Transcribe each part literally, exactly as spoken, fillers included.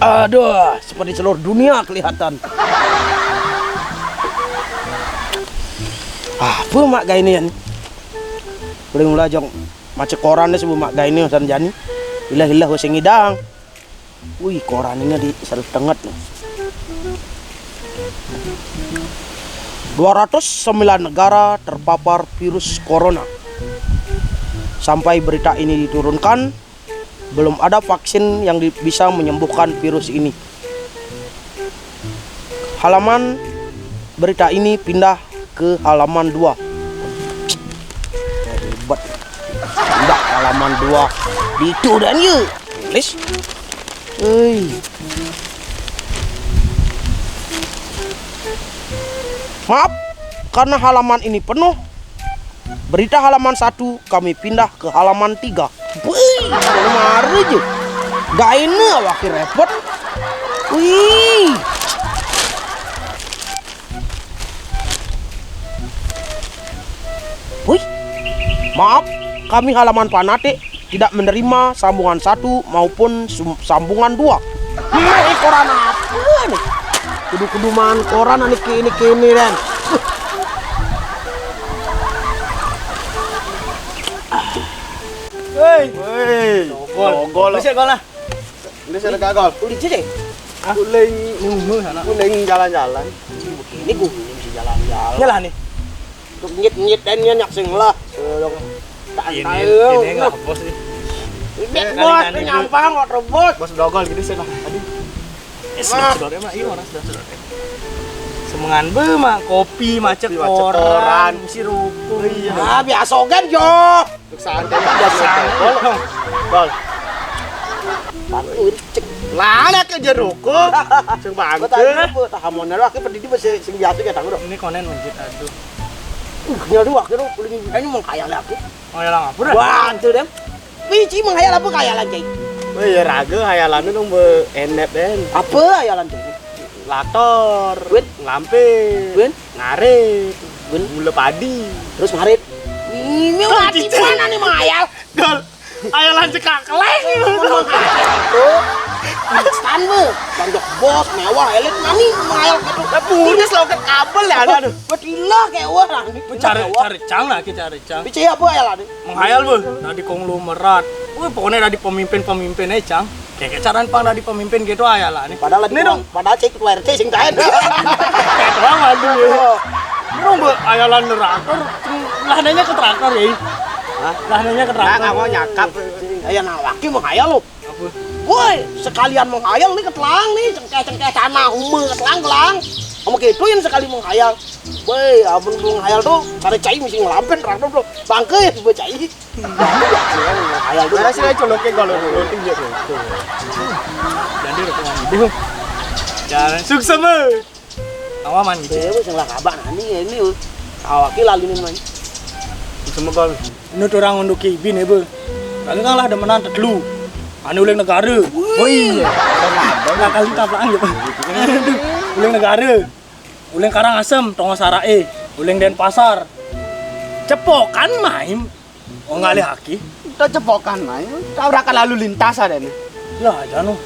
Aduh, seperti seluruh dunia kelihatan. Ah, apa mak gaé ini, yan? Uling mula jong maca koran deh sebelum mak gaé ini, san jani. Ilah-ilah, sing idang. Wih, koran ini di satu tenget nih. Dua ratus sembilan negara terpapar virus corona. Sampai berita ini diturunkan, belum ada vaksin yang di- bisa menyembuhkan virus ini. Halaman berita ini pindah ke halaman dua. Ribet. Pindah halaman dua. Di itu dan ye. Tulis. Hei. Maaf, karena halaman ini penuh, berita halaman satu kami pindah ke halaman tiga. Wih, kemarin aja. Gaéné wakil repot. Wih. Wih. Maaf, kami halaman fanatik tidak menerima sambungan satu maupun sum- sambungan dua. Ini koran apa nih? Kudu-kudu man koran ini kini-kini, Ren. Hei. Hei. Dogol. Dogol. Bisa gol lah. Ini saya kagol. Udah cek. Kuling, kuling jalan-jalan. Ini gue ini bisa jalan-jalan. Yalah nih. Untuk nyit-nyit dan nyak sing lah. Tak tahu. Ini nggak bos nih. Ini bos nyampang kok rebut. Bos dogol gitu sih lah. Tadi. Eh, sedot-sedot emang iya orang sedot-sedot. Semengan be mah kopi, macet koran, si rukun. Iya. Ah, biasa kan, Jo. Santai biasa. Gol. Gol. Bantuin cek. Lah, nek ke jeruk. Sing bantu. Tahamonnya lo akhirnya pedidi masih sing biasa kayak tahu dong. Ini konen masjid, aduh. Uh, nyari waktu lo paling ini mau kaya lagi. Oh ya lah, ngapura. Wah, itu deh. Wih, Ci, menghayal apa khayalan, Ci? Oh iya, raga khayalannya dong be endep den. Apa khayalan, Ci? Lator, Win? Nglampir, Win? Ngarit, Win? Gula padi. Terus ngarit. Ini lagi mana nih menghayal? Gol. Khayalan cekak keleng. Tuh. Stan be, banyak bos, mewah, elit, nani menghayal gitu. Lah punya seloket kabel ya, aduh. Betilah kayak wah, nih. Cari, cari cang lah, kita cari cang. Percaya apa khayalan? Menghayal be, dari konglomerat. Wih, pokoknya dari pemimpin-pemimpin aja, Cang. Kayak caraan pang dari pemimpin gitu aja lah nih. Padahal lagi ini dong, padahal cek ketua R T sing kain. Kayak doang aduh ya. Ini dong be, ayalan traktor. Lah nanya ke traktor ya. Hah? Lah nanya ke traktor. Nah, kamu nyakap. Ayo nah, laki menghayal lo. Apa? Woi, sekalian menghayal nih ketelang nih, cengkeh-cengkeh tanah, ume ketelang-kelang. Kamu gitu yang sekali menghayal. Woi, amun menghayal tuh, cara cai mesti ngelampin traktor tuh. Bangke ya, coba cai. Ayah lu. Mana sih coloknya kalau floating dia tuh. Jadi udah keluar. Duh. Jalan sukses, Bang. Awaman gitu. Iya, wis lah kabak nani ya ini. Awake lalu nih, Man. Sukses gol. Ini tuh orang untuk kibin ya, Bu. Lagi kan lah demenan telu. Anu uling negara. Oh iya. Nah, kali taplak gitu. Uling negara. Uling Karangasem, Tongo Sarae. Uling Denpasar. Cepokan main. Oh, ngalih aki. Udah cepokan main, tabrakan lalu lintas ada nih. Ya, janu.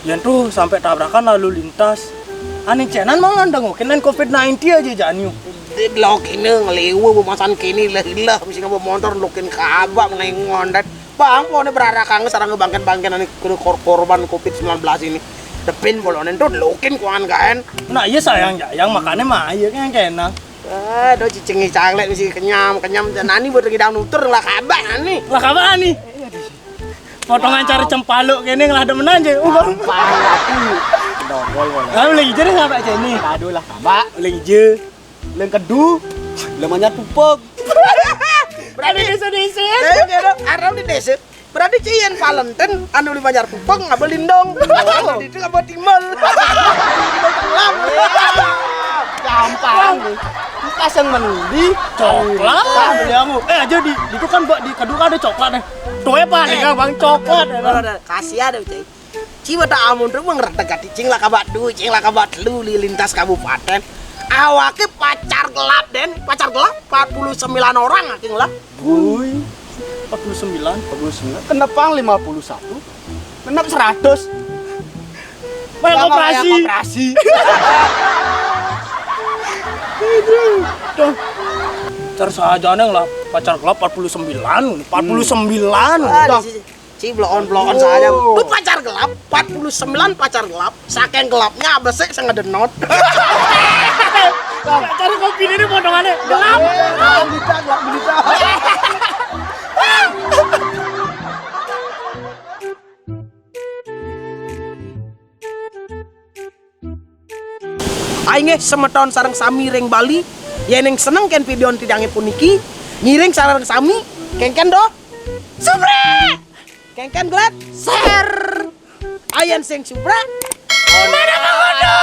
Yang tuh sampai tabrakan lalu lintas. Aneh cenan mau ngandengokin lain covid sembilan belas aja janu. Di blok ini ngeliwu pemasan kini lah ilah mesti ngebawa motor lokin kabak mengenai ngondet. Bang, pokoknya berarakang sarang ngebangken-bangken ini kena kor- korban covid sembilan belas ini. Depin bolonen tuh lokin kuangan kaen. Nah, iya sayang ya, yang makannya mah iya kan kena. Aduh, cicing canglet mesti kenyam, kenyam. Nani buat ngidang nutur lah kabak nani. Lah kabak nih. Potongan cara cempaluk kene ngelah demen aja. Uh, Bang. Dogol, dogol. Lah, uling hijau deh, kabak cene. Aduh lah, kabak. Uling hijau. Uling kedu. Uling manyar pupuk. Berarti desa-desa. Eh, kira arah di desa. Berarti cien Valentine anu di manyar pupuk ngabel dindong. Oh, di itu ngabel timbel. Timbel tenggelam. Gampang. Pasang mendi coklat. Beli kamu. Eh, aja di itu kan, Mbak, di kedu kan ada coklat deh. Tuh ya paling gampang coklat ya. Kasih ada, Cai. Ciwa tak amun tuh mengerti kati cing lah kabak dua, cing lah kabak telu li lintas kabupaten. Awake pacar gelap den, pacar gelap empat puluh sembilan orang aking lah. Woi, empat puluh sembilan. Empat puluh sembilan. Kenapa lima puluh satu? Kenapa seratus? Kayak koperasi. Koperasi. Tuh. Pacar saja neng lah, pacar gelap empat puluh sembilan, empat puluh sembilan. Ada sih. Ci bloon bloon saja. Tuh pacar gelap, empat puluh sembilan pacar gelap. Saking gelapnya abesek sengadenot. Pacar kopi ini potongannya gelap. Gulita, gelap gulita. Aing eh semeton sareng sami ring Bali. Yen yang seneng ken video tidange puniki, ngiring sareng sami, kengken doh. Subscribe. Kengken glad share. Ayan sing subscribe. Mana Mang Ondo?